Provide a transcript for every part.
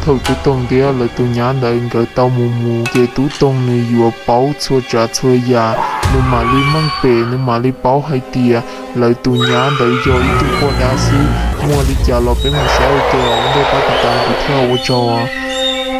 Thaum Tub Toog thiab lawv tus nyab ntawd nkawd tau mus mus ces Tub Toog nws yuav paub txhua tsav txhua yam, nws mam li meej pem, nws mam li paub hais tias lawv tus nyab ntawd yog ib tug poj dab xwb. Muaj li cas los peb mus saib ua ke ntej pab tiv tas kuv thiab ua tsaug.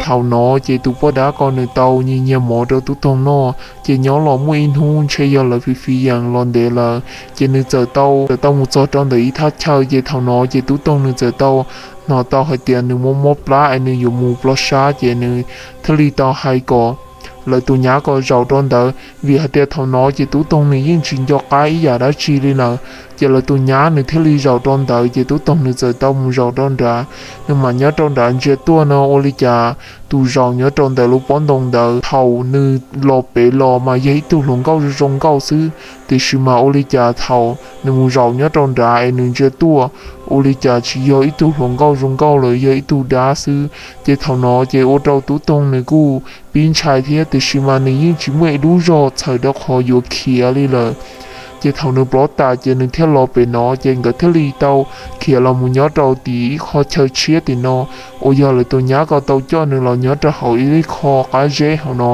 Thaum no ces tus poj dab ko nws tau nyiag nyiag mov rau Tub Toog noj, ces nyob los muaj ib hnub ntshe yog lawv fiv fiv yees los ntev lawm, ces nws txawm tau, txawm tau mus txog rau ntawm ib thaj chaw, ces thaum no ces Tub Toog nws txawm tau hnov tau hais tias nws mob mob plab es nws yuav mus plob sab, ces nws thiaj li tau hais kom lawv tus nyab ko zaum rau ntawd, vim hais tias thaum no ces Tub Toog nws yeej tsis nco qab ib yam dab tsi li lawm. Ces lawv tus nyab nws thiaj li zaum rau ntawd, ces Tub Toog nws txawm tau mus zaum rau nrad. Nws mam nyob rau nrad ntsia tuaj no ua li cas tus zaum nyob rau ntawm lub pob ntoo ntawd, thaum nws los pem los mas yog ib tug hluas nkauj zoo zoo nkauj xwb, tiam sis mas ua li cas thaum nws mus zaum nyob rau nrad es nws ntsia tuaj, ua li cas tsis yog ib tug hluas nkauj zoo nkauj lawm, yog ib tug dab xwb. Ces thaum no ces ua rau Tub Toog nws kuj pib ntshai thiab, tiam sis mas nws yeej tsis muaj ib lub zog txhawm rau qhov yuav khiav li lawm. Ces thaum nws plov tas ces nws thiaj los pem no, ces nkawd thiaj li tau khiav los mus nyob rau tim ib qho chaw tshiab tim no, uas yog lawv tus nyab ko tau coj nws los nyob rau hauv ib qho qab zeb hauv no.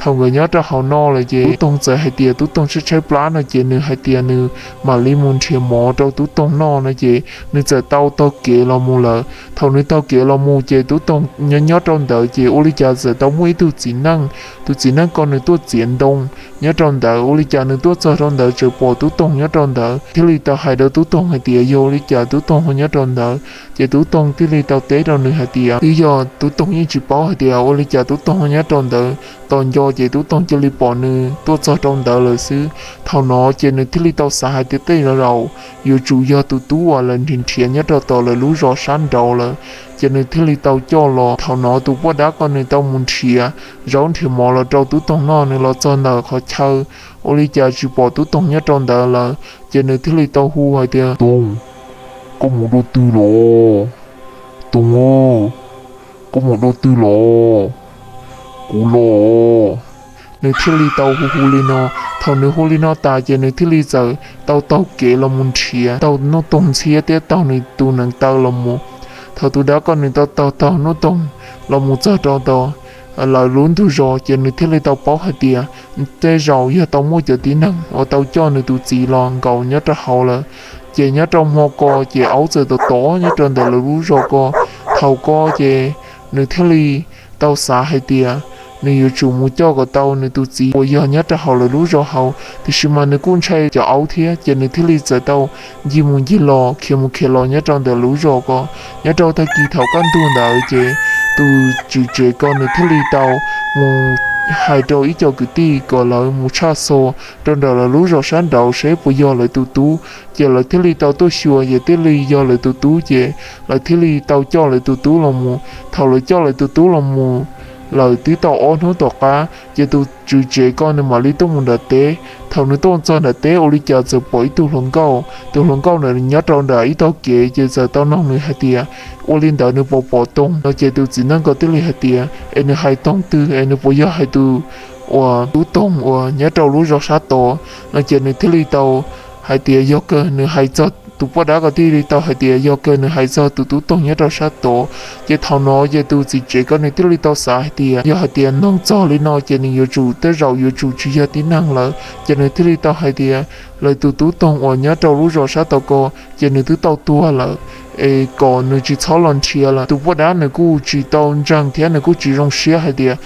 Thaum nkawd nyob rau hauv no lawm ces Tub Toog txawm hais tias Tub Toog tshaib tshaib plab no ces nws hais tias nws mam li mus nrhiav mov rau Tub Toog noj no ces nws txawm tau taug kev los mus lawm. Thaum nws taug kev los mus ces Tub Toog nyob nyob rau ntawd ces ua li cas txawm tau muaj ib tug txiv neej, tus txiv neej ko nws tuaj txiav ntoo nyob rau ntawd. Ua li cas nws tuaj txog rau ntawd txawm pom Tub Toog nyob rau ntawd, thiaj li tau hais rau Tub Toog hais tias yog ua li cas Tub Toog ho nyob rau ntawd. Ces Tub Toog thiaj li tau teb rau nws hais tias twb yog Tub Toog yeej tsis paub hais tias ua li cas Tub Toog ho nyob rau ntawd. Tos nco ces Tub Toog cia li pom nws tuaj txog rau ntawd lawm xwb. Thaum no ces nws thiaj li tau xav hais tias tej zaum yuav tsum yog tus tub uas lawv nrhiav nrhiav nyob rau tom lawv lub zos sab nraud lawm, ces nws thiaj li tau coj los. Thaum no tus poj dab ko nws tau mus nrhiav zaub nrhiav mov los rau Tub Toog noj, nws los txog ntawm qhov chaw ua li cas tsis pom Tub Toog nyob rau ntawd lawm, ces nws thiaj li tau hu hais tias Toog, koj mus dua twg los? Toog, koj mus dua twg los? Kuv los. Nws thiaj li tau hu hu li no. Thaum nws hu li no tas ces nws thiaj li txawm tau taug kev los mus nrhiav, taug Nuj Toog ntxhiab thiab taug nws tus neev taw los mus. Thaum tus dab ko nws tau taug taug Nuj Toog los mus txog rau tom lawv lub ntug zos ces nws thiaj li tau paub hais tias tej zaum yog tau muaj cov tib neeg uas tau coj nws tus txiv los nkaum nyob rau hauv lawm. Ces nyob rau hmo ko ces aub txawm tom tom nyob rau ntawm lawv lub zos ko. Thaum ko ces nws thiaj li tau xav hais tias nws yuav tsum mus coj kom tau nws tus txiv uas yog nyob rau hauv lawv lub zos hauv, tiam sis mas nws kuj ntshai cov aub thiab, ces nws thiaj li txawm tau ncig mus ncig los khiav mus khiav los nyob rau ntawm lub zos ko. Nyob rau tag kis thaum kaj ntug ntawd ces tus tswv tsev ko nws thiaj li tau mus hais rau ib co kwv tij kom lawv mus tshaj xo rau ntawm lawv lub zos sab nraud seb puas yog lawv tus tub. Ces lawv thiaj li tau tuaj xyuas ces thiaj li yog lawv tus tub, ces lawv thiaj li tau coj lawv tus tub los mus. Thaum lawv coj lawv tus tub los mus lawm twb tau ob hnub tom qab ces tus tswv tsev ko nws mam li tuaj mus nram teb. Thaum nws tuaj txog nram teb ua li cas txawm pom ib tug hluas nkauj. Tus hluas nkauj ntawd nyob rau nram ib tog kev ces txawm tau noog nws hais tias ua li ntawd nws puas pom Toog no. Ces tus txiv neej ko thiaj li hais tias es nws hais Toog twg es nws puas yog hais tus uas Tub Toog uas nyob rau lub zos sab tod no. Ces nws thiaj li tau hais tias yog kawg nws hais txog, tus poj dab ko thiaj li tau hais tias yog kawg nws hais txog tus Tub Toog nyob rau sab tod. Ces thaum no ces tus txiv tsev ko nws thiaj li tau xav hais tias yog hais tias noog txog li no ces nws yuav tsum tej zaum yuav tsum tsis yog tib neeg lawm. Ces nws thiaj li tau hais tias lawv tus Tub Toog uas nyob rau lub zos sab tod ko ces nws twb tau tuag lawm, es kom nws tsis txhob los nrhiav lawm. Tus poj dab nws kuj tsis tau ntseeg thiab nws kuj tsis zoo siab hais tias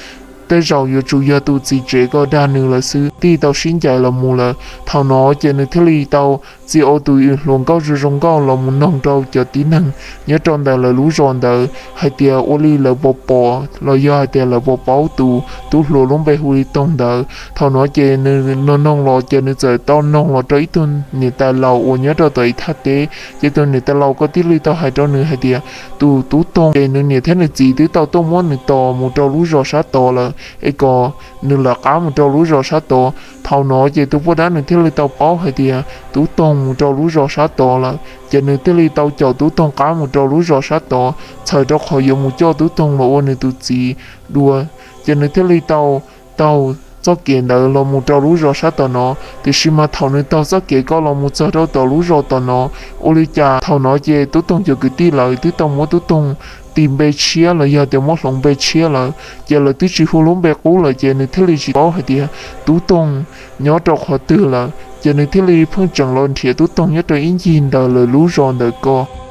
tej zaum yuav tsum yog tus txiv tsev ko dag nws lawm xwb, thiaj tau sib ncaim los mus lawm. Thaum no ces nws thiaj li tau txia ua tus hluas nkauj zoo zoo nkauj los mus noog rau cov tib neeg nyob rau ntawm lawv lub zos ntawd hais tias ua li lawv puas pom los yog hais tias lawv puas paub tus tub hluas lub npe hu li Toog ntawd. Thaum no ces nws noog noog los ces nws txawm tau noog los rau ib tug niam tais laus uas nyob rau tom ib thaj teb. Ces tus niam tais laus ko thiaj li tau hais rau nws hais tias tus Tub Toog ces nws niam thiab nws txiv twb tau tuaj muab nws tos mus rau lub zos sab tod lawm, es kom nws lawv qab mus rau lub zos sab tod. Thaum no ces tus poj dab nws thiaj li tau paub hais tias Tub Toog mus rau lub zos sab tod lawm, ces nws thiaj li tau caum Tub Toog qab mus rau lub zos sab tod, txhawm rau qhov yuav mus coj Tub Toog los ua nws tus txiv dua. Ces nws thiaj li tau taug txoj kev ntawd los mus rau lub zos sab tom no. Tiam sis mas thaum nws taug txoj kev ko los mus txog rau tom lub zos tom no, ua li cas thaum no ces Tub Toog cov kwv tij lawv twb tau muab Tub Toog tis npe tshiab los yog tias muab hloov npe tshiab lawm, ces lawv twb tsis hu lub npe qub lawm, ces nws thiaj li tsis paub hais tias Tub Toog nyob rau qhov twg lawm, ces nws thiaj li pheej tseem los nrhiav Tub Toog nyob rau ib ncig ntawm lawv lub zos ntawm ko.